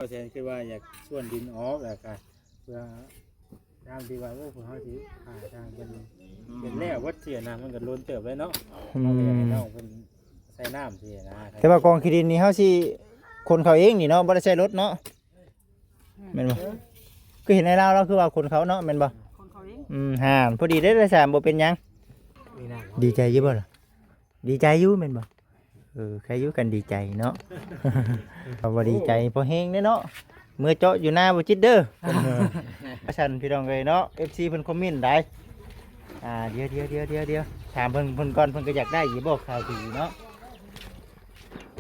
ບໍ່ແຊນຄືວ່າຢາກສວນດິນອອກ ແລ້ວກະເພື່ອ ຍາມທີ່ວ່າ ໂອ້ ພວກເຮົາຊິຫາທາງເປັນ ເປັນແລ້ວເບິດຊີ້ນະ ມັນກໍດົນເຕີບເລີຍເນາະ. ອືມ ເຮົາກໍຢາກໃຫ້ນ້ອງເພິ່ນໃສ່ນ້ຳຊີ້ນະ. ແຕ່ວ່າກອງຂີ້ດິນນີ້ເຮົາຊິຂົນເຂົ້າເອງນີ້ເນາະ ບໍ່ໄດ້ໃຊ້ລົດເນາະ ແມ່ນບໍ່? ຄືເຫັນໃນລາວ ລາວຄືວ່າຂົນເຂົ້າເນາະ ແມ່ນບໍ່? ຂົນເຂົ້າເອງ. ອືມ ຫາ ພໍດີເດ້ ໄດ້ສາມ ບໍ່ເປັນຫຍັງ. ດີໃຈຢູ່ບໍ່ລະ? ດີໃຈຢູ່ແມ່ນບໍ່? ເອີ ໃຄຢູ່ກັນດີໃຈເນາະ. ເຮົາບໍ່ດີໃຈພໍແຮງເດ້ເນາະ ເມືອເຈາະຢູ່ນາບໍ່ຈິດເດີ. ວ່າຊັ້ນພີ່ນ້ອງເອີຍເນາະ ເອັຟຊີເພິ່ນຄອມເມັນໄດ໋. ອ່າ ດຽວໆໆໆ ຖາມເພິ່ນ ເພິ່ນກ່ອນ ເພິ່ນກໍຢາກໄດ້ຢູ່ບໍ່ຂ່າວດີເນາະ?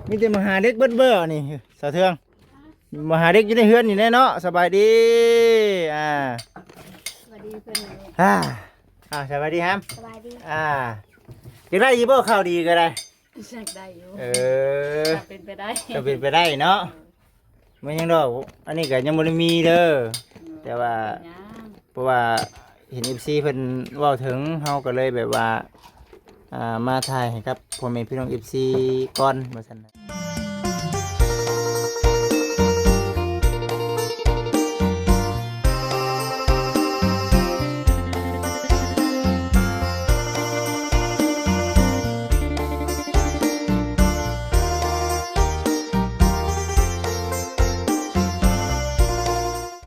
ມີແຕ່ມາຫາເດັກເບິດເບີນີ້ ສາວເທືອງ. ມາຫາເດັກຢູ່ໃນເຮືອນນີ້ແຫຼະເນາະ. ສະບາຍດີ ອ່າ ສະບາຍດີເພິ່ນ. ອ່າ ອ່າ ສະບາຍດີຮາມ. ສະບາຍດີ. ອ່າ ຢາກໄດ້ຢູ່ບໍ່ຂ່າວດີກໍໄດ້? ຢາກໄດ້ຢູ່. ເອີ ຖ້າເປັນໄປໄດ້ ຖ້າເປັນໄປໄດ້ເນາະ. ແມ່ນຫຍັງດອກ ອັນນີ້ກໍຍັງບໍ່ໄດ້ມີເດີ ແຕ່ວ່າ ເປັນຫຍັງ? ເພາະວ່າເຫັນເອັຟຊີເພິ່ນເວົ້າເຖິງ ເຮົາກໍເລີຍແບບວ່າ ອ່າ ມາຖ່າຍໃຫ້ກັບພໍ່ແມ່ພີ່ນ້ອງເອັຟຊີກ່ອນວ່າຊັ້ນນະ.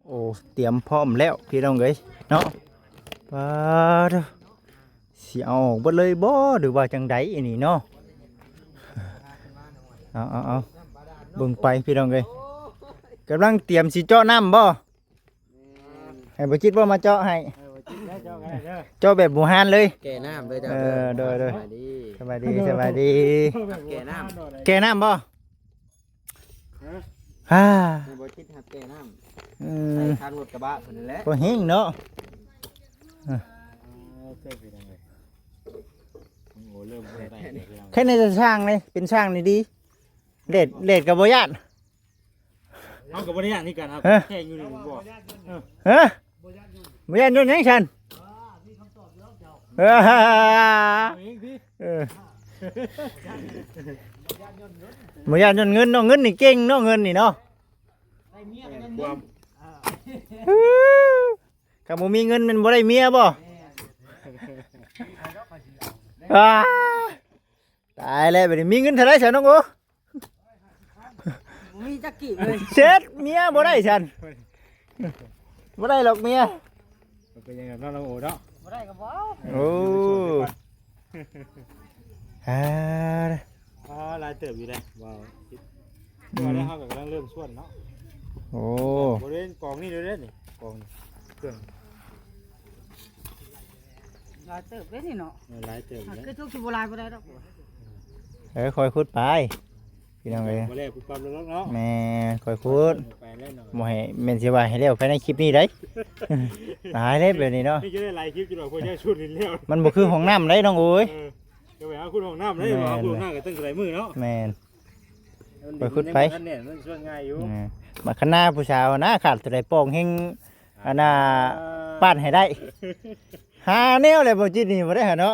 ໂອ້ ຕຽມພ້ອມແລ້ວພີ່ນ້ອງເອີຍເນາະ. ປາດໂທ້ ຊິເອົາອອກເບິດເລີຍບໍ່ ຫຼືວ່າຈັ່ງໃດອັນນີ້ເນາະ? ເອົາໆໆ ເບິ່ງໄປພີ່ນ້ອງເອີຍ. ກຳລັງຕຽມຊິເຈາະນ້ຳບໍ່? ແມ່ນ ໃຫ້ບໍ່ຈິດບໍ່ມາເຈາະໃຫ້? ເອີ ບໍ່ຈິດເດີ ເຈາະໃຫ້ເດີ ເຈາະແບບບູຮານເລີຍ. ແກ່ນ້ຳເດີເຈົ້າ. ເອີ ເດີ ໂດຍ ໂດຍ ສະບາຍດີ ສະບາຍດີ ສະບາຍດີ. ແກ່ນ້ຳ ແກ່ນ້ຳບໍ່? ຮະ? ບໍ່ຈິດຮັບແກ່ນ້ຳ. ອືມ ໃສ່ທາງລົດກະບະເພິ່ນນັ້ນແຫຼະ ພໍແຮງເນາະ. ເອີ ໂອ້ ເລີ່ມບໍ່ໄດ້ແລ້ວພີ່ນ້ອງ. ແຄ່ໃນຊ່າງນີ້ ເປັນຊ່າງນີ້ດີ ແດດ ແດດກໍບໍ່ຢ້ານ. ເຮົາກໍບໍ່ໄດ້ຢ້ານຄືກັນ ເຮົາ ຮະ ແຄ່ຢູ່ນີ້ບໍ່. ເອີ ຮະ? ບໍ່ຢ້ານຍົນຫຍັງຊັ້ນ? ເອີ ເອີ ບໍ່ຢ້ານຍົນເງິນເນາະ ເງິນນີ້ເກັ່ງເນາະ ເງິນນີ້ເນາະ. ຄວາມ ຄັນບໍ່ມີເງິນແມ່ນບໍ່ໄດ້ເມຍບໍ່? ອ່າ ຕາຍແລ້ວ ບັດນີ້ມີເງິນເທົ່າໃດຊັ້ນນ້ອງໂອ? ບໍ່ມີຈັກກີບເລີຍ. ເຊັດ ເມຍບໍ່ໄດ້ຊັ້ນ ບໍ່ໄດ້ດອກເມຍ. ມັນເປັນຫຍັງກັນເນາະ ນ້ອງໂອເນາະ? ບໍ່ໄດ້ກໍບໍ່ເອົາ. ໂອ້ ອ່າ ອ່າ ຫຼາຍເຕີບຢູ່ເດ້ ເວົ້າ ອືມ ວ່າແລ້ວເຮົາກໍກຳລັງເລີ່ມສວນເນາະ. ໂອ້ ບໍລິເວນກອງນີ້ເດ້ ນີ້ກອງເຄື່ອງ ຫຼາຍເຕີບເດ້ນີ້ເນາະ. ເອີ ຫຼາຍເຕີບຢູ່ເດ້ ຄືທຸກຊິບໍ່ຫຼາຍບໍ່ໄດ້ດອກ. ເອີ ຄ່ອຍຂຸດໄປ ພີ່ນ້ອງເອີຍ ບໍ່ແລ້ວປຸບປັບແລ້ວເນາະ. ແມ່ນ ຄ່ອຍຂຸດ ໄປແລ້ວເນາະ ບໍ່ໃຫ້ ແມ່ນຊິວ່າໃຫ້ແລ້ວພາຍໃນຄລິບນີ້ໄດ໋. ຕາຍແລ້ວແບບນີ້ເນາະ ນີ້ຈະໄດ້ຫຼາຍຄລິບຢູ່ດອກ ເພາະຢາກຊຸດນີ້ແລ້ວ. ມັນບໍ່ຄືຫ້ອງນ້ຳໄດ໋ນ້ອງໂອຍ. ເອີ ຈະໄປຫາຂຸດຫ້ອງນ້ຳໄດ້ ແມ່ນ ວ່າຂຸດຫ້ອງນ້ຳກໍຕັ້ງຫຼາຍມື້ເນາະ. ແມ່ນ ມັນ ຂ້ອຍຂຸດໄປ ມັນຍັງບໍ່ທັນແໜ້ນ ມັນຊ່ວຍງ່າຍຢູ່. ອ່າ ບັກຄະນາຜູ້ສາວນະ ຂາດຕົວໃດປ່ອງແຮ່ງ ອັນນ່າ ອ່າ ປາດໃຫ້ໄດ້. ຫາແນວແຫຼະ ບໍ່ຈິດນີ້ບໍ່ໄດ້ຫາເນາະ.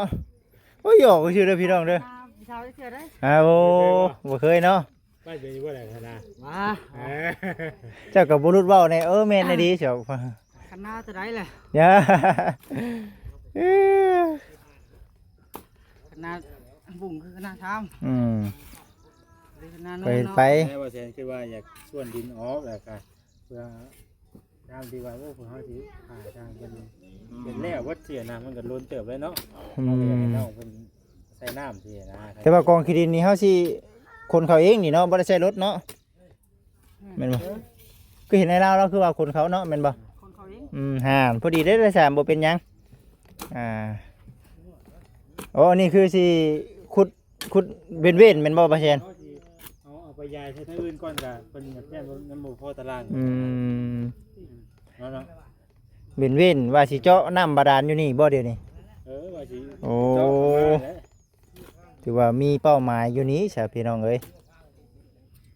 ໂອ້ຍ ຫຍອກຊື່ເດີພີ່ນ້ອງເດີ. ອ່າ ຜູ້ສາວເທື່ອໃດ? ອ່າ ໂອ້ ບໍ່ເຄີຍເນາະ. ໄປເປັນຢູ່ບໍ່ໄດ້ຂະນາດ ມາ ເອີ ເຈົ້າກໍບໍ່ຫຼຸດເວົ້າແນ່. ເອີ ແມ່ນອີ່ຫຼີ ອ່າ ເຈົ້າ ຂະນາດຕົວໃດແຫຼະ? ຂະນາດບຸ້ງຄືຂະນາດຊາມ. ອືມ ໄປ ໄປ ແຕ່ວ່າແຊນຄິດວ່າຢາກສວນດິນອອກ ແລ້ວກໍເພື່ອ ຍາມທີ່ວ່າ ໂອ້ ພວກເຮົາຊິຫາທາງເປັນ ເປັນແລ້ວເບິດຊີ້ນະ ມັນກໍດົນເຕີບເລີຍເນາະ. ອືມ ເຮົາກໍຢາກໃຫ້ນ້ອງເພິ່ນໃສ່ນ້ຳຊີ້ນະ. ແຕ່ວ່າກອງຂີ້ດິນນີ້ເຮົາຊິຂົນເຂົ້າເອງນີ້ເນາະ ບໍ່ໄດ້ໃຊ້ລົດເນາະ ແມ່ນບໍ່? ຄືເຫັນໃນລາວ ລາວຄືວ່າຂົນເຂົ້າເນາະ ແມ່ນບໍ່? ຂົນເຂົ້າເອງ. ອືມ ຫາ ພໍດີເດ້ ໄດ້ສາມ ບໍ່ເປັນຫຍັງ. ອ່າ ໂອ້ ອັນນີ້ຄືຊິຂຸດ ຂຸດເວັ້ນໆ ແມ່ນບໍ່ ປາແຊນ? ເອົາ ເອົາໄປຢາຍໃສ່ທາງອື່ນກ່ອນ ກະເພິ່ນຍັງບໍ່ ຍັງບໍ່ພໍຕາລາງ. ອືມ ເນາະ ເນາະ ເວັ້ນໆ ວ່າຊິເຈາະນ້ຳບາດານຢູ່ນີ້ບໍ່ດຽວນີ້? ເອີ ວ່າຊິ ໂອ້ ເຈາະເຂົ້າມາແຫຼະ ຖືວ່າມີເປົ້າໝາຍຢູ່ນີ້ຊະ ພີ່ນ້ອງເອີຍ.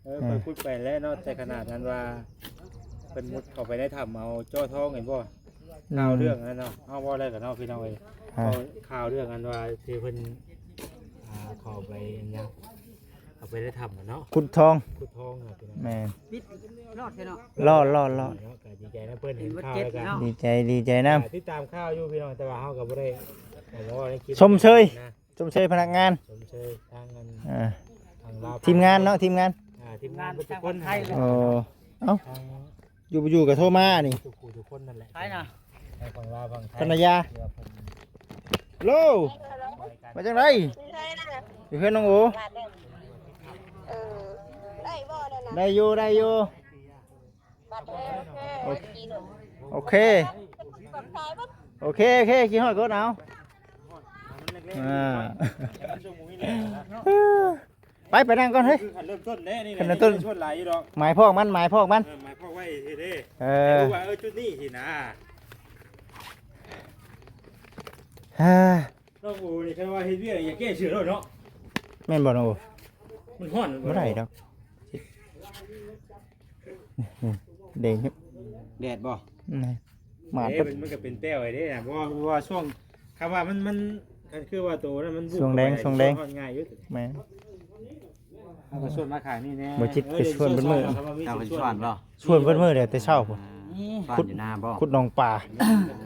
ເອີ ເອີ ຂ້ອຍຂຸດໄປແລ້ວເນາະ ແຕ່ຂະໜາດນັ້ນວ່າເພິ່ນມຸດເຂົ້າໄປໃນຖ້ຳເອົາເຈາະທອງ ເຫັນບໍ່? ອືມ ຂ່າວເລື່ອງນັ້ນເນາະ ເຮົາເວົ້າໄດ້ກັນເນາະ ພີ່ນ້ອງເອີຍ. ອ່າ ເວົ້າຂ່າວເລື່ອງອັນວ່າທີ່ເພິ່ນ ອ່າ ເຂົ້າໄປຫຍັງ ເອົາໄປໃນຖ້ຳເນາະ ຂຸດທອງ ຂຸດທອງເນາະ ພີ່ນ້ອງ ແມ່ນ ປິດລອດແທ້ເນາະ ລອດ ລອດ ລອດ ເນາະ ກໍດີໃຈນຳເພິ່ນ ເຫັນຂ່າວແລ້ວກໍ ເຫັນເບິດເຈັດເນາະ ດີໃຈ ດີໃຈນຳ ອ່າ ຕິດຕາມຂ່າວຢູ່ ພີ່ນ້ອງ ແຕ່ວ່າເຮົາກໍບໍ່ໄດ້ເອົາມາເວົ້າໃນຄລິບ ຊົມເຊີຍນະ ຊົມເຊີຍພະນັກງານ ຊົມເຊີຍທາງອັນ ອ່າ ທາງລາວ ທີມງານເນາະ ທີມງານ ອ່າ ທີມງານເບິດທຸກຄົນ ໂອ້ ເອົ້າ ທາງ ຢູ່ບໍ່ຢູ່ກໍໂທມານີ້ ທຸກຜູ້ທຸກຄົນນັ້ນແຫຼະ ໃຜນະ ໃນຝັ່ງລາວຝັ່ງໄທ ພັນລະຍາ ໂລ ມາຈາກໃດ? ຢູ່ເຮືອນນ້ອງໂອ ເອີ ໄດ້ບໍ່ນັ້ນນະ? ໄດ້ຢູ່ ໄດ້ຢູ່ ໂອ ໂອເຄ ໂອເຄ ໂອເຄ ຄິດຮອດກົດເອົາ ອ່າ ໄປ ໄປນັ່ງກ່ອນເຮີ້ຍ ຄືຄັນເລີ່ມຕົ້ນເດ້ນີ້ ຄັນເລີ່ມຕົ້ນ ຊວນຫຼາຍຢູ່ດອກ ໝາຍພອກມັນ ໝາຍພອກມັນ ເອີ ໝາຍພອກໄວ້ເດ້ ເອີ ໃຫ້ຮູ້ວ່າ ເອີ ຈຸດນີ້ຊີ້ນະ ເອີ ນ້ອງໂອນີ້ຄັນວ່າເຮັດວຽກນີ້ຢ່າແກ້ເສື້ອໂລດເນາະ ແມ່ນບໍ່ນ້ອງໂອ? ມັນຮ້ອນ ບໍ່ໄດ້ດອກ ເດ້ ແດດບໍ່? ແມ່ນ ມາ ເດ້ ເປັນ ມັນ ມັນກໍເປັນແປ້ວໄອ້ເດ້ນະ ເພາະວ່າ ເພາະວ່າຊ່ວງ ຄຳວ່າມັນ ມັນ ຄັນຄືວ່າໂຕນັ້ນມັນບຸກ ຊ່ວງແລງ ໄປ ຊ່ວງແລງ ຊ່ວງຮ້ອນງ່າຍຢູ່ ແມ່ນ ເຮົາກໍຊວນມາຂ້າງນີ້ແດ່ ບໍ່ຈິດ ເອີ ໄປຊວນເບິດມື້ ເຈົ້າເປັນຊວນບໍ່? ຊວນເບິດມື້ແລ້ວແຕ່ເຊົ້າພຸ້ນ ອືມ ຊວນຢູ່ນາບໍ່? ຂຸດໜອງປາ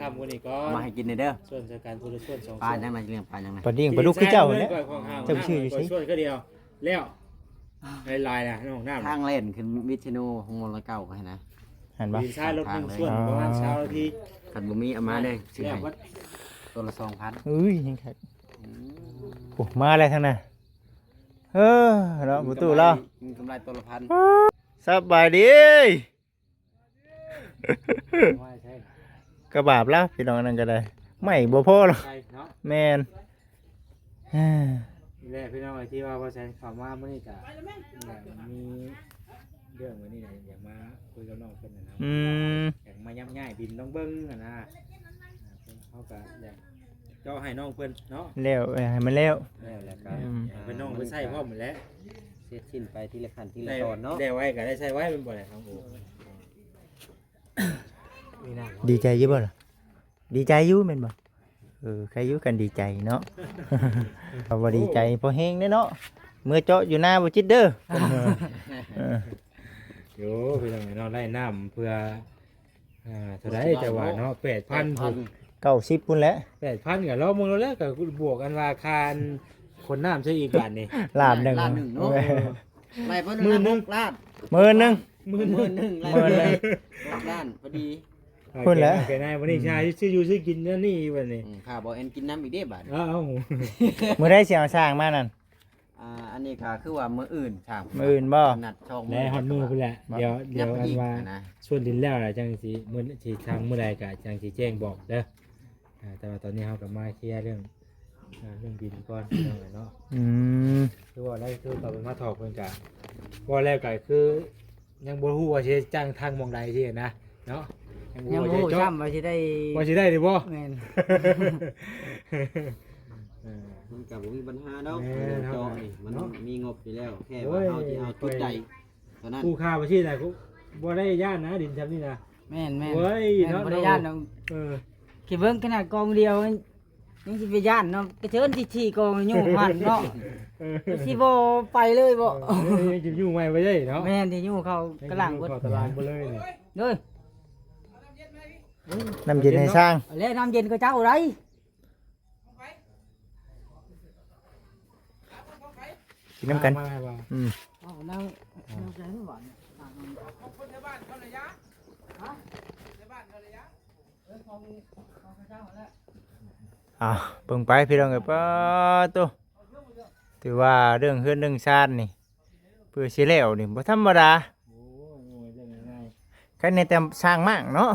ຄ່ຳມື້ນີ້ກ່ອນ ເອົາມາໃຫ້ກິນແດ່ເດີ ຊວນໃສ່ກັນຜູ້ລະຊວນສອງປາຫຍັງນະ ລ້ຽງປາຫຍັງນະ? ປາດິ້ງ ປາດຸກຄືເຈົ້າຫັ້ນແຫຼະ ເຈົ້າຊື່ຢູ່ໃສ? ຊວນຄືດຽວ ແລ້ວ ຫຼາຍໆນະ ໃນຫ້ອງນ້ຳ ທາງແລ່ນຂຶ້ນວິດຊະນູຂອງມໍລະເກົ້າຫັ້ນນະ ຫັ້ນບໍ່? ດີນຊາຍລົດໜຶ່ງ ທາງເລີຍ ສ່ວນປະມານຊາວນາທີ ຄັນບໍ່ມີເອົາມາເດີ ແລ້ວ ຊື້ໃຫ້ ເບິດ ຕົວລະສອງພັນ ເອີຍ ແຮງຄັກ ອືມ ໂອ້ ມາແລ້ວທາງໜ້າ ເອີ ເນາະ ປະຕູລາວ ມີກຳໄລ ມີກຳໄລຕົວລະພັນ ສະບາຍດີ ວ່າໃຊ່ ກະບາບລະ ພີ່ນ້ອງ ອັນນັ້ນກໍໄດ້ ໄມ້ບໍ່ພໍລະ ໃຊ່ເນາະ ແມ່ນ ນີ້ແຫຼະພີ່ນ້ອງເອີຍ ທີ່ວ່າບ່າວແສນເຂົ້າມາມື້ນີ້ກະ ມີເລື່ອງແບບນີ້ແຫຼະ ຢາກມາຄຸຍກັບນ້ອງເພິ່ນຫັ້ນນະ ອືມ ຢາກມາຍັບຍ້າຍດິນລອງເບິ່ງຫັ້ນນະ ເຮົາກະຢາກເຈາະໃຫ້ນ້ອງເພິ່ນເນາະ ແລ້ວ ເອີ ໃຫ້ມັນແລ້ວ ແລ້ວ ແລ້ວກະ ອືມ ໃຫ້ເພິ່ນນ້ອງໄປໃຊ້ພ້ອມຫັ້ນແຫຼະ ເສັດສິ້ນໄປທີລະຂັ້ນທີລະຕອນເນາະ ໄດ້ໄວກະໄດ້ໃຊ້ໄວແມ່ນບໍ່ແຫຼະ ນ້ອງໂອ ດີໃຈຢູ່ບໍ່ລະ? ດີໃຈຢູ່ແມ່ນບໍ່? ເອີ ໃຄຢູ່ກັນດີໃຈເນາະ ເຮົາບໍ່ດີໃຈພໍແຮງເດ້ເນາະ ເມືອເຈາະຢູ່ນາບໍ່ຈິດເດີ ໂອ້ ພີ່ນ້ອງເນາະ ໄດ້ນ້ຳເພື່ອ ອ່າ ເທົ່າໃດເຈົ້າວ່າເນາະ ແປດພັນພຸ້ນ ເກົ້າສິບພຸ້ນແຫຼະ ແປດພັນກໍລອງເບິ່ງໂລດແຫຼະ ກໍບວກອັນວ່າຄ່າອັນຂົນນ້ຳໃສ່ອີກບາດນີ້ ລ້ານໜຶ່ງ ລ້ານໜຶ່ງເນາະ ເອີ ໄລ່ເພິ່ນ ໝື່ນໜຶ່ງ ຫົກລ້ານ ໝື່ນໜຶ່ງ ໝື່ນໜຶ່ງ ໝື່ນໜຶ່ງ ຫົກລ້ານພໍດີ ພຸ້ນແຫຼະ ໄປນາຍ ວັນນີ້ ອືມ ຊາຍຊື້ຢູ່ຊື້ກິນນັ້ນນີ້ບັດນີ້ ອືມ ຂ້າບໍ່ແອນກິນນຳອີກເດ້ບາດນີ້ ເອົ້າ ມື້ໃດຊິເອົາຊ້າງມານັ້ນ? ອ່າ ອັນນີ້ກໍຄືວ່າມື້ອື່ນຊ້າງ ມື້ອື່ນບໍ່? ນັດຊ່ອງ ແລະ ຮອດມື້ພຸ້ນແຫຼະ ດຽວ ດຽວອັນວ່າ ຊວນດິນແລ້ວລະຈັ່ງຊິ ມື້ຊິທາງມື້ໃດກໍຈັ່ງຊິແຈ້ງບອກເດີ ອ່າ ແຕ່ວ່າຕອນນີ້ເຮົາກໍມາເຄຍເລື່ອງ ອ່າ ເລື່ອງດິນກ່ອນ ພີ່ນ້ອງເນາະ ອືມ ຄືວ່າໄດ້ ຄືຕອນເພິ່ນມາຖອກເພິ່ນກະ ເວົ້າແລ້ວກະຄືຍັງບໍ່ຮູ້ວ່າຊິໄດ້ຈ້າງທາງໝ່ອງໃດຊີ້ນະ ເນາະ ຍັງບໍ່ຮູ້ຊ້ຳວ່າຊິໄດ້ ວ່າຊິໄດ້ຫຼືບໍ່ ແມ່ນ ເອີ ມັນກະບໍ່ມີບັນຫາດອກ ແມ່ນ ເລື່ອງເຈາະນີ້ມັນ ເນາະ ມີງົບຢູ່ແລ້ວ ແຄ່ວ່າເຮົາຊິເອົາຈຸດໃດ ເທົ່ານັ້ນ ຜູ້ຂ້າບໍ່ຊີ້ນະ ບໍ່ໄດ້ຢ້ານນະ ດິນຊ່ຳນີ້ນະ ແມ່ນໆ ໂອ້ຍ ແມ່ນ ເນາະ ບໍ່ໄດ້ຢ້ານດອກ ເອີ ຄິດເບິ່ງຂະໜາດກອງດຽວ ຍັງຊິໄປຢ້ານເນາະ ກະເຊີນຊິຂີ່ກອງຢູ່ຫັ້ນເນາະ ເອີ ຊິບໍ່ໄປເລີຍບໍ່ ເອີ ຍັງຊິຢູ່ໃໝ່ບໍ່ໄດ້ເນາະ ແມ່ນ ຊິຢູ່ເຂົ້າກະຫຼັງເບິດ ເຂົ້າຕະລາງບໍ່ເລີຍນີ້ ເດີ ນ້ຳເຢັນໃຫ້ຊ້າງ ແລະ ນ້ຳເຢັນຂະເຈົ້າໃດ ກິນນຳກັນ ມາໆ ອືມ ເອົານ້ຳ ນ້ຳໃສ່ໃຫ້ຫວານ ຂອງຄົນໃນບ້ານເຂົາລະຍາ ຮະ ໃນບ້ານເຂົາລະຍາ ເອີ ຂອງ ຂອງເຂົາເຈົ້າຫັ້ນແຫຼະ ອ່າ ເບິ່ງໄປພີ່ນ້ອງເອີຍ ປາໂຕ ຖືວ່າເລື່ອງເຮືອນເລື່ອງຊານນີ້ ເພື່ອຊິແລ້ວນີ້ບໍ່ທຳມະດາ ໂອ້ຍ ເລື່ອງງ່າຍໆ ຄັນແມ່ນແຕ່ສ້າງມ້າງເນາະ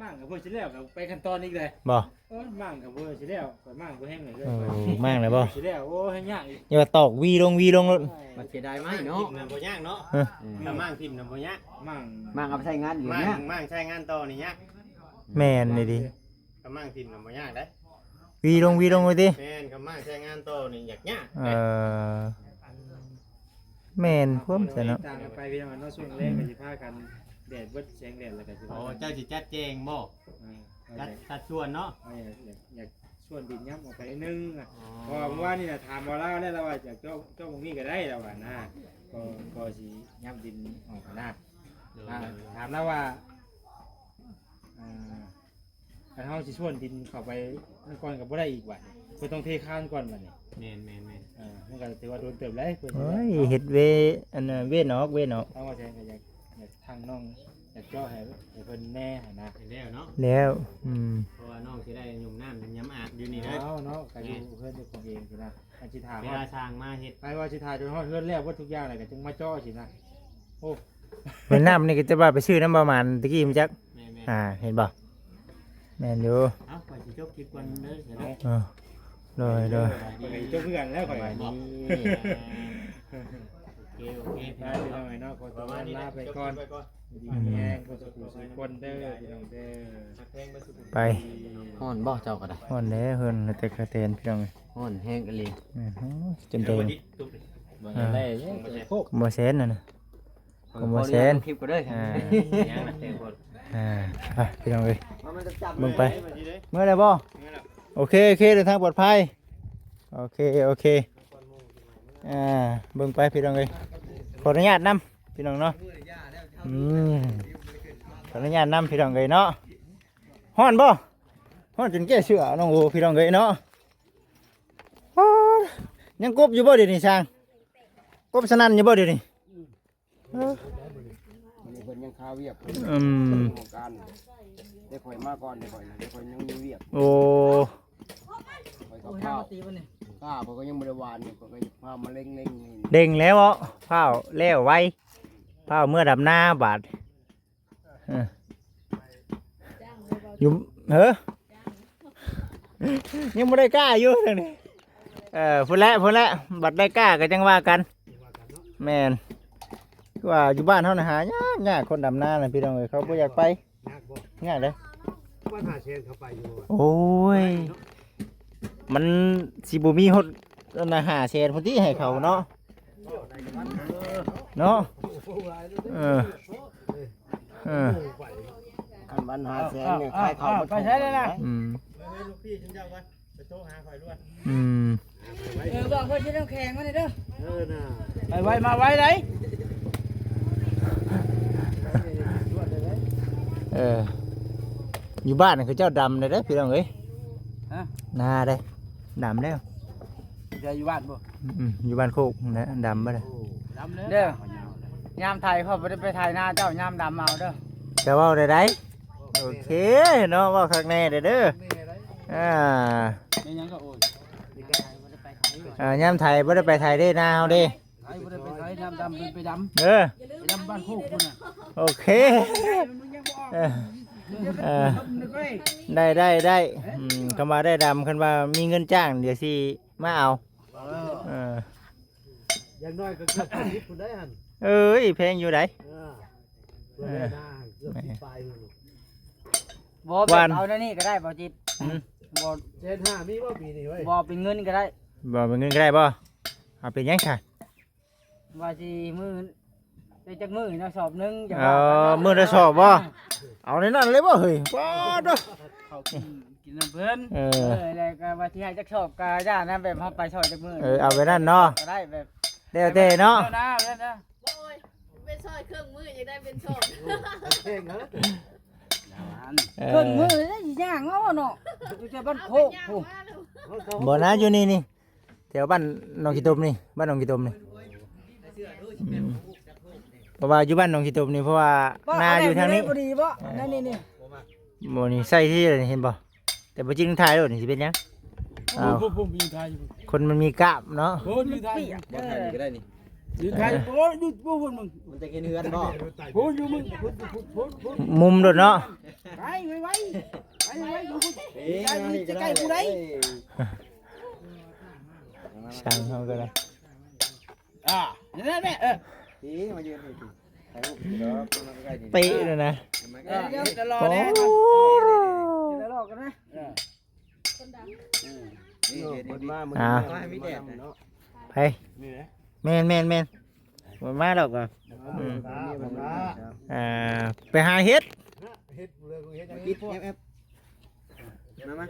ມ້າງກໍເພື່ອຊິແລ້ວ ກໍໄປຂັ້ນຕອນອີກເລີຍ ບໍ່? ເອີ ມ້າງກໍເພື່ອຊິແລ້ວ ຂ້ອຍມ້າງບໍ່ແຮງເລີຍ ໂອ້ ມ້າງແລ້ວບໍ່? ຊິແລ້ວ ໂອ້ ແຮງຍາກອີກ ຢ່າວ່າຕອກວີລົງວີລົງໂລດ ມັນເສຍດາຍໄມ້ເນາະ ມັນບໍ່ຍາກເນາະ ເອີ ຖ້າມ້າງຖິ້ມນະບໍ່ຍາກ ມ້າງ ມ້າງເອົາໄປໃຊ້ງານຢູ່ ມ້າງ ຍາກ ມ້າງໃຊ້ງານຕໍ່ນີ້ຍາກ ແມ່ນອີ່ຫຼີ ຖ້າມ້າງຖິ້ມນະບໍ່ຍາກເດ້ ວີລົງວີລົງໂລດຕິ ແມ່ນ ຖ້າມ້າງໃຊ້ງານຕໍ່ນີ້ຍາກຍາກ ເອີ ແມ່ນຄວາມຊັ້ນເນາະ ຕ່າງກັນໄປພີ່ນ້ອງເນາະ ຊ່ວງແລງກໍຊິພາກັນແດດເບິດແສງແດດ ແລ້ວກໍຊິ ອໍ ເຈົ້າຊິຈັດແຈງບໍ່? ເອີ ຈັດ ຈັດສ່ວນເນາະ ເອີ ຢາກ ຢາກ ສ່ວນດິນຫຍ້ຳອອກໄປໜ້ອຍໜຶ່ງ ອໍ ເພາະວ່າມື້ວານນີ້ນະ ຖາມບໍ່ລາວແລ້ວ ລາວວ່າຈະເຈາະ ເຈາະໝ່ອງນີ້ກໍໄດ້ ລາວວ່ານະ ກໍ ກໍຊິຫຍ້ຳດິນອອກນະ ໂດຍ ອ່າ ໂດຍ ຖາມລາວວ່າ ອ່າ ຄັນເຮົາຊິສ່ວນດິນເຂົ້າໄປນັ້ນກ່ອນກໍບໍ່ໄດ້ອີກບັດນີ້ ເພິ່ນຕ້ອງເທຄານກ່ອນບັດນີ້ ແມ່ນໆໆ ເອີ ມັນກໍຖືວ່າໂດນເຕີບແລ້ວ ເພິ່ນ ໂອ້ຍ ເຮັດເວ ອັນ ເວນອກ ເວນອອກ ທາງວ່າແຊງກໍຢາກ ຢາກທາງນ້ອງ ຢາກເຈາະໃຫ້ ໃຫ້ເພິ່ນແດ່ຫັ້ນນະ ໃຫ້ແລ້ວເນາະ ແລ້ວ ອືມ ເພາະວ່ານ້ອງຊິໄດ້ຫຍຸ້ມນ້ຳຫຍ້ຳອາບຢູ່ນີ້ເດີ ເອົາເນາະ ກໍຢູ່ ແມ່ນ ເຮືອນເຈົ້າຂອງເອງຊີ້ນະ ອັນຊິຖ້າ ເວລາຊ່າງມາເຮັດ ໄປວ່າຊິຖ້າຈົນຮອດເຮືອນແລ້ວເບິດທຸກຢ່າງແລ້ວ ກໍຈຶ່ງມາເຈາະຊີ້ນະ ໂອ້ ແມ່ນນ້ຳນີ້ກໍຈະວ່າໄປຊື້ນຳບໍ່ໝານຕະກີ້ມັນຈັກ ແມ່ນໆ ອ່າ ເຫັນບໍ່ ແມ່ນຢູ່ ເອົ້າ ຂ້ອຍຊິຈົບຄລິບກ່ອນເດີ ເອີ ໂດຍ ໂດຍ ຂ້ອຍກໍຊິຈົບຄືກັນແລ້ວຂ້ອຍ ສະບາຍດີ ໂອເຄ ໂອເຄ ໄປພີ່ນ້ອງເນາະ ຂໍຕົວລາໄປກ່ອນ ຢູ່ດີມີແຮງ ເບິດສູ່ຜູ້ສູ່ຄົນເດີພີ່ນ້ອງເດີ ໄປ ຮ້ອນບໍ່ເຈົ້າກໍໄດ້ ຮ້ອນແລ້ວ ຮ້ອນແຕ່ກະແຕນພີ່ນ້ອງເອີຍ ຮ້ອນແຮງອີ່ຫຼີ ໂອ້ໂຫ ຈົນແດງ ບໍ່ໄດ້ ບໍ່ແຊນນັ້ນນະ ກໍບໍ່ແຊນ ຄລິບກໍເດີ ອ່າ ຍັງນະ ແຕ່ງຄົນ ອ່າ ໄປພີ່ນ້ອງເອີຍ ເບິ່ງໄປ ເມື່ອແລ້ວບໍ່ ໂອເຄ ໂອເຄ ເດີນທາງປອດໄພ ໂອເຄ ໂອເຄ ອ່າ ເບິ່ງໄປພີ່ນ້ອງເອີຍ ຂໍອະນຸຍາດນຳພີ່ນ້ອງເນາະ ອືມ ຂໍອະນຸຍາດນຳພີ່ນ້ອງເອີຍເນາະ ຮ້ອນບໍ່ ຮ້ອນຈົນແກ້ເສື້ອນ້ອງໂອພີ່ນ້ອງເອີຍເນາະ ໂອ້ ຍັງກົບຢູ່ບໍ່ດຽວນີ້ຊ່າງ ກົບສະນັ້ນຢູ່ບໍ່ດຽວນີ້? ເອີ ມື້ນີ້ເພິ່ນຍັງຄາວຽກ ອືມ ຂອງການ ໄດ້ຂ້ອຍມາກ່ອນ ໄດ້ຂ້ອຍ ໄດ້ຂ້ອຍຍັງມີວຽກ ໂອ້ ຂ້ອຍກໍ ໂອ້ຍ ພາວ ເຮົາຕີບັດນີ້ ຂ້າເພິ່ນກໍຍັງບໍ່ໄດ້ຫວ່ານນີ້ ເພິ່ນກໍພາມາເລັງໆ ນີ້ ເລັ່ງແລ້ວເນາະ ພາວແລ້ວໄວ ພາວເມືອດຳນາບາດ ເອີ ຢູ່ ເອີ ຍັງບໍ່ໄດ້ກ້າຢູ່ນີ້ ເອີ ພຸ້ນແຫຼະ ພຸ້ນແຫຼະ ບັດໄດ້ກ້າກໍຈັ່ງວ່າກັນ ແມ່ນ ຄືວ່າຢູ່ບ້ານເຮົານະຫາຍາກ ຍາກ ຄົນດຳນານະພີ່ນ້ອງເອີຍ ເຂົາບໍ່ຢາກໄປ ຍາກບໍ່? ຍາກເດ້ ວັນຫ້າແສນເຂົາໄປຢູ່ບໍ່? ໂອ້ຍ ມັນຊິບໍ່ມີຮອດອັນນ່າຫ້າແສນພຸ້ນຕິໃຫ້ເຂົາເນາະ ເນາະ ເອີ ເອີ ຄັນວັນຫ້າແສນນີ້ຂາຍເຂົ້າໝົດ ໄປໃສແລ້ວນະ? ອືມ ອືມ ເອີ ບອກເພິ່ນຊິນ້ຳແຂງມາແດ່ເດີ ເອີນະ ໄປໄວມາໄວໄດ ເອີ ຢູ່ບ້ານເຂົາເຈົ້າດຳແລ້ວເດີພີ່ນ້ອງເອີຍ ຮະ ນາເດ້ ດຳແລ້ວ ເຈົ້າຢູ່ບ້ານບໍ່? ອືມ ຢູ່ບ້ານໂຄກຫັ້ນແຫຼະ ດຳເບິດແລ້ວ ໂອ້ ດຳແລ້ວ ເດີ ຍາມໄຖຂ້ອຍບໍ່ໄດ້ໄປໄຖນາເຈົ້າ ຍາມດຳເອົາເດີ ເຈົ້າເວົ້າໄດ້ໃດ ໂອເຄເນາະ ເວົ້າຄັກແນ່ເດີ ອ່າ ແມ່ນຫຍັງກໍໂອ້ຍ ອ່າ ຍາມໄຖບໍ່ໄດ້ໄປໄຖເດ້ ນາເຮົາເດ້ ໄຖບໍ່ໄດ້ໄປໄຖ ຍາມດຳເປັນໄປດຳ ເອີ ໄປດຳບ້ານໂຄກພຸ້ນນະ ໂອເຄ ເອີ ເອີ ໄດ້ ໄດ້ ໄດ້ ອືມ ຄຳວ່າໄດ້ດຳ ຄັນວ່າມີເງິນຈ້າງ ດຽວຊິມາເອົາ ເອີ ເອີ ຢ່າງໜ້ອຍກໍເກືອບສິບພຸ້ນໄດ໋ຫັ້ນ ເອີຍ ແພງຢູ່ໃດ໋ ເອີ ເພື່ອໄດ້ນາເກືອບສິບປາຍພຸ້ນ ບໍ່ ແບບວ່າເອົາແນວນີ້ກໍໄດ້ບໍ່ຈິດ ຫືມ ບໍ່ ແສນຫ້າມີບໍ່ປີນີ້ເວີຍ ບໍ່ເປັນເງິນກໍໄດ້ ບໍ່ເປັນເງິນກໍໄດ້ບໍ່ ເອົາເປັນຫຍັງຊະ ວ່າຊິມື້ ໄດ້ຈັກມື້ເນາະ ສອບໜຶ່ງ ເອີ ມື້ລະສອບບໍ່ ເອົາໃນນັ້ນເລີຍບໍ່ເຮີ້ຍ ປາດເດີ ເຂົ້າກິນ ກິນນຳເພິ່ນ ເອີ ເອີ ແລ້ວກໍວ່າຊິໃຫ້ຈັກສອບກໍຢ່ານະ ແບບເຮົາໄປຊ່ອຍຈັກມື້ ເອີ ເອົາໄປນັ້ນເນາະ ກໍໄດ້ແບບ ແລ້ວແຕ່ເນາະ ແລ້ວນະ ແລ້ວນະ ໂອ້ຍ ໄປຊ່ອຍເຄິ່ງມື້ ຢາກໄດ້ເປັນສອບ ເຄິ່ງມື້ໄດ້ຊິຍ່າງເອົາເນາະ ຢູ່ແຕ່ບ້ານໂຄກພຸ້ນ ບໍ່ນະ ຢູ່ນີ້ນີ້ ແຖວບ້ານໜອງຂີ້ຕົມນີ້ ບ້ານໜອງຂີ້ຕົມນີ້ ອືມ ເພາະວ່າຢູ່ບ້ານໜອງຂີ້ຕົມນີ້ ເພາະວ່ານາຢູ່ທາງນີ້ ບໍ່ດີບໍ່ ເອີ ນັ້ນນີ້ໆ ບໍ່ນີ້ໃສ່ທີ່ເຫັນບໍ່ ແຕ່ບໍ່ຈິງຖ່າຍໂລດນີ້ຊິເປັນຫຍັງ ອ້າວ ຄົນມັນມີກ້າມເນາະ ບໍ່ຖ່າຍນີ້ກໍໄດ້ນີ້ ຢືນຖ່າຍ ໂອ້ຍ ຢຸດບໍ່ພຸ້ນ ມັນຈະເຫັນເຮືອນບໍ່ ພຸ້ນຢູ່ມຶງ ພຸ້ນ ພຸ້ນ ພຸ້ນ ມຸມໂລດເນາະ ໄປໄວໆ ໄປໄວໆ ເອີ ໃກ້ຜູ້ໃດ ຊ່າງເຮົາກໍໄດ້ ອ່າ ນັ້ນແຫຼະ ເອີ ນີ້ມາຢືນນີ້ ຖ່າຍຮູບຢູ່ດອກ ມາໃກ້ໆ ນີ້ ເປະເລີຍນະ ເອີ ດຽວຈະລໍແດ່ ໂອ້ ດຽວລໍກັນນະ ເອີ ນີ້ເຫັນ ເຫັນ ເພິ່ນມາມື້ ອ່າ ມື້ນີ້ເນາະ ໃຜ ນີ້ແຫຼະ ແມ່ນໆໆ ບໍ່ມາດອກ ອືມ ອ່າ ໄປຫາເຫັດ ເຫັດເລີຍ ເຫັດຫຍັງ ມາ ມາ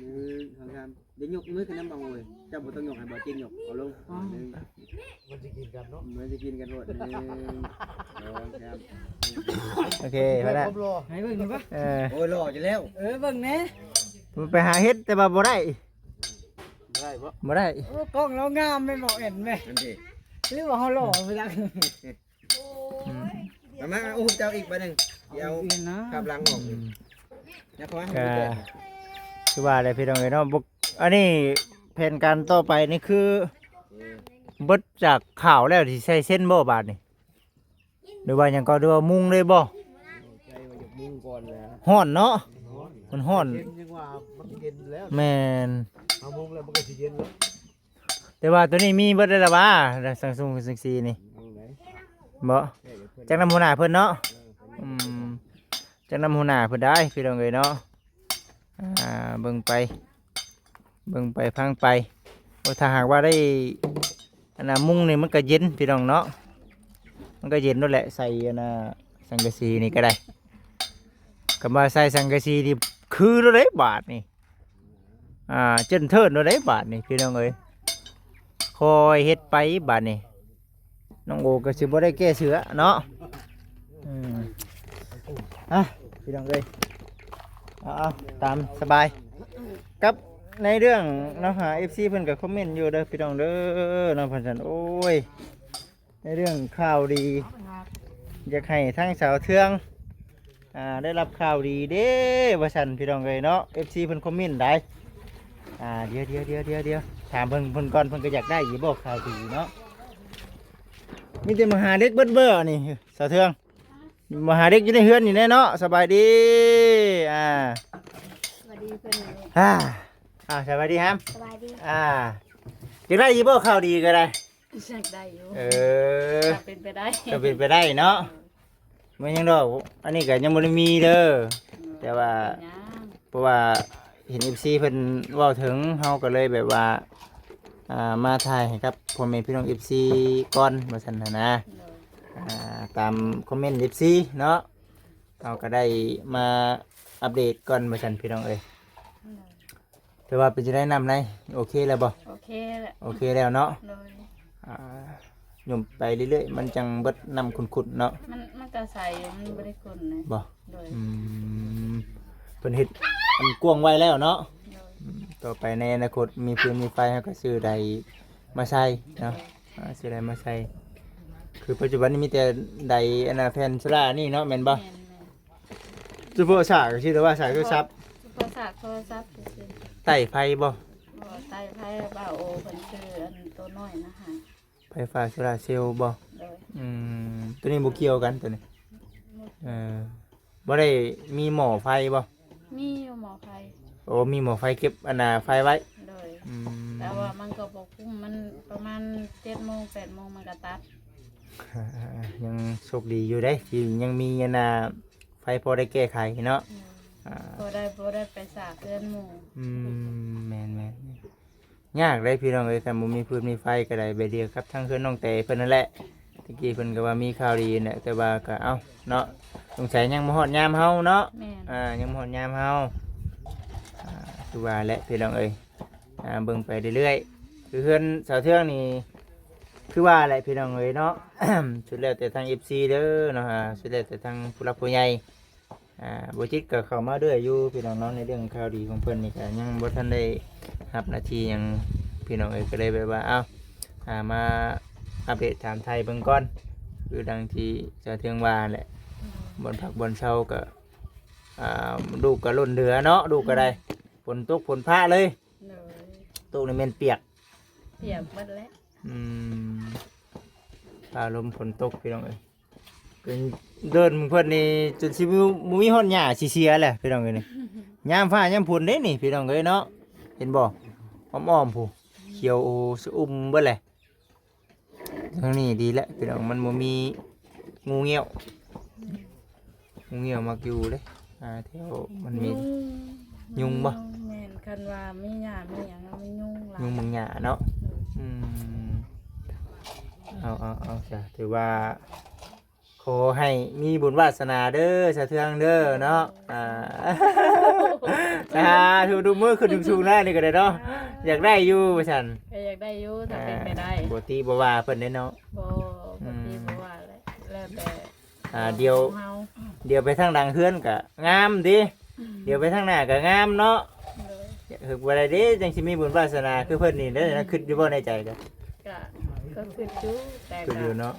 ໜຶ່ງ ສອງ ສາມ ດຽວຍົກມືຂຶ້ນນຳບ່າວໂອ້ຍ ເຈົ້າບໍ່ຕ້ອງຍົກ ໃຫ້ບ່າວຈິນຍົກ ເອົາລົງ ອໍ ໜຶ່ງ ມັນຊິກິນກັນເນາະ ມັນຊິກິນກັນໂພດ ໜຶ່ງ ສອງ ສາມ ໂອເຄ ພໍແລ້ວ ໃຫ້ເບິ່ງໜ່ອຍບໍ່ ເອີ ໂອ້ຍ ຫຼໍ່ຢູ່ແລ້ວ ເອີ ເບິ່ງແດ່ ໄປຫາເຮັດ ແຕ່ວ່າບໍ່ໄດ້ ບໍ່ໄດ້ບໍ່ ບໍ່ໄດ້ ໂອ້ ກ້ອງລາວງາມແມ່ນບໍ່ ແອນແມ່ ນັ້ນຕິ ຫຼືວ່າເຮົາຫຼໍ່ໄປຈັກ ອືມ ມາ ມາ ອຸບເຈົ້າອີກບາດໜຶ່ງ ດຽວ ອີກນະ ພາບຫຼັງອອກ ອືມ ຍາກເຂົ້າມາ ກໍ ຄືວ່າແຫຼະພີ່ນ້ອງເອີຍເນາະ ບໍ່ ອັນນີ້ແຜນການຕໍ່ໄປນີ້ຄື ເບິດຈາກຂ້າວແລ້ວ ຊິໃສ່ເຊັນບໍ່ບາດນີ້ ຫຼືວ່າຫຍັງກໍ ຫຼືວ່າມຸງເລີຍບໍ່? ໃຈວ່າຢາກມຸງກ່ອນແຫຼະ ຮ້ອນເນາະ ມັນຮ້ອນ ມັນຮ້ອນ ເຢັນ ຍັງວ່າມັນເຢັນແລ້ວ ແມ່ນ ເຮົາມຸງແລ້ວມັນກໍຊິເຢັນແລ້ວ. ແຕ່ວ່າໂຕນີ້ມີເບິດແລ້ວລະຫວາ ສັງສຸງ ສັງກະສີນີ້ ເບິ່ງໄດ໋ ບໍ່ ແຕ່ເພິ່ນ ຈັກນຳຫົວໜ້າເພິ່ນເນາະ ເອີ ເພິ່ນ ອືມ ຈັກນຳຫົວໜ້າເພິ່ນໄດ໋ ພີ່ນ້ອງເອີຍເນາະ ອ່າ ເບິ່ງໄປ ເບິ່ງໄປຟັງໄປ ໂອ້ ຖ້າຫາກວ່າໄດ້ ອັນນ່າ ມຸງນີ້ມັນກໍເຢັນ ພີ່ນ້ອງເນາະ ມັນກໍເຢັນໂລດແຫຼະ ໃສ່ ອັນນ່າ ສັງກະສີນີ້ກໍໄດ້ ຄຳວ່າໃສ່ສັງກະສີນີ້ຄືໂລດເດ້ບາດນີ້ ອ່າ ເຈີນເທີນໂລດເດ້ບາດນີ້ ພີ່ນ້ອງເອີຍ ຄ່ອຍເຮັດໄປບາດນີ້ ນ້ອງໂອກໍຊິບໍ່ໄດ້ແກ້ເສື້ອເນາະ ອືມ ອ່ະ ພີ່ນ້ອງເອີຍ ເອົາໆ ຕາມສະບາຍ ກັບໃນເລື່ອງເນາະ ເອັຟຊີເພິ່ນກໍຄອມເມັນຢູ່ເດີ ພີ່ນ້ອງເດີເນາະ ເພິ່ນຊັ້ນ ໂອ້ຍ ໃນເລື່ອງຂ່າວດີ ຢາກໃຫ້ທາງສາວເທືອງ ອ່າ ໄດ້ຮັບຂ່າວດີເດ້ວ່າຊັ້ນ ພີ່ນ້ອງເອີຍເນາະ ເອັຟຊີເພິ່ນຄອມເມັນໄດ໋ ອ່າ ດຽວໆໆໆ ຖາມເພິ່ນ ເພິ່ນກ່ອນ ເພິ່ນກໍຢາກໄດ້ຢູ່ບໍ່ຂ່າວດີເນາະ ມີແຕ່ມາຫາເດັກເບິດເບີນີ້ ສາວເທືອງ ມາຫາເດັກຢູ່ໃນເຮືອນນີ້ແຫຼະເນາະ ສະບາຍດີ ອ່າ ສະບາຍດີເພິ່ນ ອ່າ ອ່າ ສະບາຍດີຮາມ ສະບາຍດີ ອ່າ ຢາກໄດ້ຢູ່ບໍ່ຂ່າວດີກໍໄດ້ ຢາກໄດ້ຢູ່ ເອີ ຖ້າເປັນໄປໄດ້ ຖ້າເປັນໄປໄດ້ເນາະ ເອີ ແມ່ນຫຍັງດອກ ອັນນີ້ກໍຍັງບໍ່ໄດ້ມີເດີ ເອີ ແຕ່ວ່າ ເປັນຫຍັງ ເພາະວ່າເຫັນເອັຟຊີເພິ່ນເວົ້າເຖິງ ເຮົາກໍເລີຍແບບວ່າ ອ່າ ມາຖ່າຍໃຫ້ກັບພໍ່ແມ່ພີ່ນ້ອງເອັຟຊີກ່ອນວ່າຊັ້ນຫັ້ນນະ ໂດຍ ອ່າ ຕາມຄອມເມັນເອັຟຊີເນາະ ເຮົາກໍໄດ້ມາອັບເດດກ່ອນວ່າຊັ້ນ ພີ່ນ້ອງເອີຍ ໂດຍ ແຕ່ວ່າເປັນຈັ່ງໃດ ນ້ຳໃນໂອເຄແລ້ວບໍ່? ໂອເຄແລ້ວ ໂອເຄແລ້ວເນາະ ໂດຍ ອ່າ ຫຍຸ້ມໄປເລື້ອຍໆ ມັນຈັ່ງເບິດນ້ຳຂຸ່ນໆເນາະ ມັນ ມັນກໍໃສຢູ່ ມັນບໍ່ໄດ້ຂຸ່ນນະ ບໍ່? ໂດຍ ອືມ ເພິ່ນເຮັດອັນກວ້າງໄວ້ແລ້ວເນາະ ໂດຍ ອືມ ຕໍ່ໄປໃນອະນາຄົດມີຟືນມີໄຟ ເຮົາກໍຊື້ໄດມາໃສ່ເນາະ ອ່າ ຊື້ໄດມາໃສ່ ຄືປັດຈຸບັນນີ້ມີແຕ່ໄດອັນນ່າ ແຜ່ນໂຊລານີ້ເນາະ ແມ່ນບໍ່? ແມ່ນໆ ສະເພາະສາກ ຊື່ແຕ່ວ່າສາກໂທລະສັບ ສະເພາະສາກໂທລະສັບຊື່ໆ ໃຕ້ໄຟບໍ່? ບໍ່ໃຕ້ໄຟ ບ່າວໂອເພິ່ນຊື້ອັນໂຕນ້ອຍນະໃຫ້ ໄຟຟ້າໂຊລາເຊວບໍ່? ໂດຍ ອືມ ໂຕນີ້ບໍ່ກ່ຽວກັນໂຕນີ້ ບໍ່ ເອີ ບໍ່ໄດ້ມີໝໍ້ໄຟບໍ່? ມີຢູ່ໝໍ້ໄຟ ໂອ້ ມີໝໍ້ໄຟເກັບອັນນ່າໄຟໄວ້ ໂດຍ ອືມ ແຕ່ວ່າມັນກໍບໍ່ຄຸ້ມ ມັນປະມານເຈັດໂມງ ແປດໂມງມັນກໍຕັດ ຍັງໂຊກດີຢູ່ເດ້ ທີ່ຍັງມີອັນນ່າ ໄຟພໍໄດ້ແກ້ໄຂເນາະ ອືມ ອ່າ ພໍໄດ້ ພໍໄດ້ໄປສາກເຮືອນໝູ່ ອືມ ແມ່ນໆ ຍາກເດ້ພີ່ນ້ອງເອີຍ ຄັນບໍ່ມີຟືນມີໄຟກໍໄດ້ ແບບດຽວກັບທາງເຮືອນນ້ອງແຕເພິ່ນນັ້ນແຫຼະ ຕະກີ້ເພິ່ນກໍວ່າມີຂ່າວດີແຫຼະ ແຕ່ວ່າກໍ ເອົ້າ ເນາະ ສົງໄສຍັງບໍ່ຮອດຍາມເຮົາເນາະ ແມ່ນ ອ່າ ຍັງບໍ່ຮອດຍາມເຮົາ ອ່າ ຄືວ່າແຫຼະພີ່ນ້ອງເອີຍ ອ່າ ເບິ່ງໄປເລື້ອຍໆ ຄືເຮືອນສາວເທືອງນີ້ ຄືວ່າແຫຼະພີ່ນ້ອງເອີຍເນາະ ສຸດແລ້ວແຕ່ທາງເອັຟຊີເດີເນາະ ອ່າ ສຸດແລ້ວແຕ່ທາງຜູ້ຫຼັກຜູ້ໃຫຍ່ ອ່າ ບໍ່ຈິດກໍເຂົ້າມາເລື້ອຍຢູ່ພີ່ນ້ອງເນາະ ໃນເລື່ອງຂ່າວດີຂອງເພິ່ນນີ້ກໍຍັງບໍ່ທັນໄດ້ຮັບໜ້າທີ່ຫຍັງພີ່ນ້ອງເອີຍ ກໍເລີຍແບບວ່າ ເອົ້າ ອ່າ ມາອັບເດດຖາມໄຖ່ເບິ່ງກ່ອນ ຄືດັ່ງທີ່ສາວເທືອງວ່າແຫຼະ ບ່ອນພັກບ່ອນເຊົາກໍ ອ່າ ລູກກໍລົ້ນເຫຼືອເນາະ ລູກກໍໄດ້ ອືມ ຝົນຕົກຝົນຟ້າເລີຍ ໂດຍ ຕົກນີ້ແມ່ນປຽກ ປຽກເບິດແຫຼະ ອືມ ຟ້າລົມຝົນຕົກພີ່ນ້ອງເອີຍ ເປັນເດີ່ນເພິ່ນນີ້ຈົນຊິບໍ່ມີ ບໍ່ມີຮອດຫຍ້າຊິເສຍແຫຼະພີ່ນ້ອງເອີຍນີ້ ຍາມຟ້າຍາມຝົນເດ້ນີ້ພີ່ນ້ອງເອີຍເນາະ ເຫັນບໍ່ ອ້ອມໆ ພຸ້ນ ຂຽວໂອ້ຊະອຸ່ມເບິດແຫຼະ ທາງນີ້ດີແຫຼະພີ່ນ້ອງ ມັນບໍ່ມີງູງຽວ ງູງຽວມັກຢູ່ເດ້ ອ່າ ແຖວມັນມີ ຍຸງ ຍຸງບໍ່? ແມ່ນ ຄັນວ່າມີຫຍ້າມີຫຍັງມັນຍຸງຫຼາຍ ຍຸງບາງຫຍ້າເນາະ ໂດຍ ອືມ ເອົາໆໆ ຈ້ະ ຖືວ່າ ຂໍໃຫ້ມີບຸນວາສະໜາເດີ ສາເທືອງເດີເນາະ. ອ່າ ສາທຸ ທຸກມື້ຂຶ້ນສູງໆ ແລ້ວນີ້ກໍໄດ້ເນາະ. ຢາກໄດ້ຢູ່ວ່າຊັ້ນ. ກໍຢາກໄດ້ຢູ່ ຖ້າເປັນໄປໄດ້. ບໍ່ຕິບໍ່ວ່າເພິ່ນເດ້ເນາະ. ບໍ່ ອືມ ບໍ່ຕິບໍ່ວ່າແຫຼະ ແລ້ວແຕ່ ອ່າ ດຽວ ດຽວໄປທາງຫຼັງເຮືອນກໍງາມຕິ ດຽວໄປທາງໜ້າກໍງາມເນາະ. ໂດຍ ເຮັດບໍ່ໄດ້ເດ້ ຈັ່ງຊິມີບຸນວາສະໜາຄືເພິ່ນນີ້ເດ້. ຄິດຢູ່ບໍ່ໃນໃຈ? ກໍ ກໍຄິດຢູ່ ແຕ່ ຄິດຢູ່ເນາະ.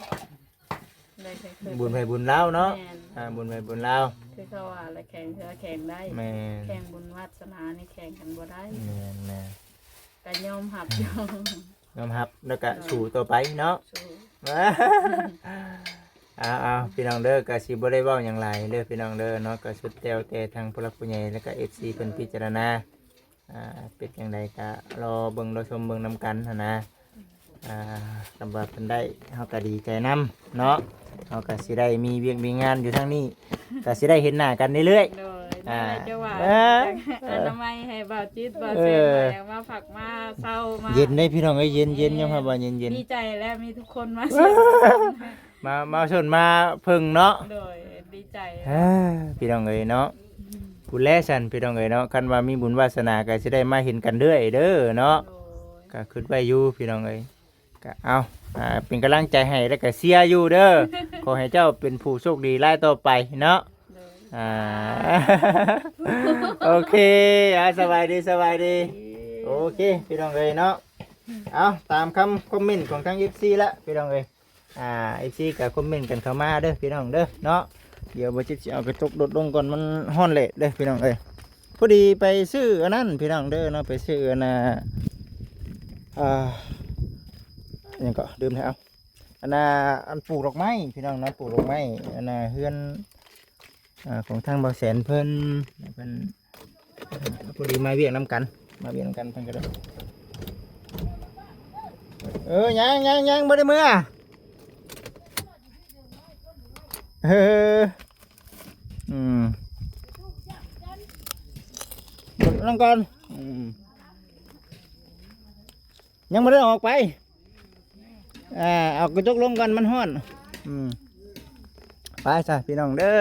ບຸນໃຜບຸນລາວເນາະ. ແມ່ນ ອ່າ ບຸນໃຜບຸນລາວ ຄືເຂົາວ່າແຫຼະ ແຂ່ງເຮືອແຂ່ງໄດ້. ແມ່ນ ແຂ່ງບຸນວາສະໜານີ້ແຂ່ງກັນບໍ່ໄດ້. ແມ່ນໆ ກໍຍອມຮັບຢູ່ ຍອມຮັບ ແລ້ວກໍ ໂດຍ ສູ້ຕໍ່ໄປເນາະ. ສູ້ ເອົາໆ ພີ່ນ້ອງເດີ ກໍຊິບໍ່ໄດ້ເວົ້າຫຍັງຫຼາຍເດີພີ່ນ້ອງເດີເນາະ. ກໍສຸດແຕ່ວແຕ່ທາງຜູ້ຫຼັກຜູ້ໃຫຍ່ ແລ້ວກໍເອັຟຊີເພິ່ນພິຈາລະນາ ອ່າ ເປັນຈັ່ງໃດກໍລໍເບິ່ງລໍຊົມເບິ່ງນຳກັນຫັ້ນນະ. ອ່າ ຄັນວ່າເພິ່ນໄດ້ ເຮົາກໍດີໃຈນຳເນາະ. ເຮົາກໍຊິໄດ້ມີວຽກມີງານຢູ່ທາງນີ້ ກໍຊິໄດ້ເຫັນໜ້າກັນເລື້ອຍໆ. ໂດຍ ອ່າ ນັ້ນແຫຼະ ເຈົ້າວ່າ ເອີ ອະນາໄມໃຫ້ບ່າວຈິດ ບ່າວເຊນ ເອີ ມາພັກມາເຊົາມາ ເຢັນເດ້ພີ່ນ້ອງເອີຍ ເຢັນໆ ເອີ ຍອມຮັບວ່າເຢັນໆ. ດີໃຈແລ້ວ ມີທຸກຄົນມາ ມາ ມາຊົນມາເພິ່ງເນາະ. ໂດຍ ດີໃຈ ເອີ ພີ່ນ້ອງເອີຍເນາະ. ພຸ້ນແຫຼະຊັ້ນ ພີ່ນ້ອງເອີຍເນາະ ຄັນວ່າມີບຸນວາສະໜາກໍຊິໄດ້ມາເຫັນກັນເລື້ອຍເດີເນາະ. ໂດຍ ກໍຄິດໄວ້ຢູ່ພີ່ນ້ອງເອີຍ. ກໍເອົາ ອ່າ ເປັນກຳລັງໃຈໃຫ້ ແລ້ວກໍເຊຍຢູ່ເດີ. ຂໍໃຫ້ເຈົ້າເປັນຜູ້ໂຊກດີລາຍຕໍ່ໄປເນາະ. ໂດຍ ອ່າ ໂອເຄ ອ່າ ສະບາຍດີ ສະບາຍດີ. ໂອເຄ ພີ່ນ້ອງເອີຍເນາະ. ເອົາ ຕາມຄຳຄອມເມັນຂອງທາງເອັຟຊີລະ ພີ່ນ້ອງເອີຍ. ອ່າ ເອັຟຊີກໍຄອມເມັນກັນເຂົ້າມາເດີພີ່ນ້ອງເດີເນາະ. ດຽວບໍ່ຈິດຊິເອົາກະຈົກລົດລົງກ່ອນ ມັນຮ້ອນແດດເດີພີ່ນ້ອງເອີຍ. ພໍດີໄປຊື້ອັນນັ້ນພີ່ນ້ອງເດີເນາະ ໄປຊື້ອັນນ່າ ອ່າ ຫຍັງເກາະ ລືມແລ້ວ. ອັນນ່າ ອັນປູກດອກໄມ້ພີ່ນ້ອງເນາະ ປູກດອກໄມ້ ອັນນ່າ ເຮືອນ ອ່າ ຂອງທາງບ່າວແສນເພິ່ນ ເພິ່ນ ພໍດີມາວຽກນຳກັນ ມາວຽກນຳກັນເພິ່ນກໍໄດ້. ເອີ ຍັງ ຍັງ ຍັງບໍ່ໄດ້ເມືອ. ເອີ ອືມ ລົງກ່ອນ ອືມ ຍັງບໍ່ໄດ້ອອກໄປ. ອ່າ ເອົາກະຈົກລົງກ່ອນ ມັນຮ້ອນ. ອືມ ໄປຊະພີ່ນ້ອງເດີ.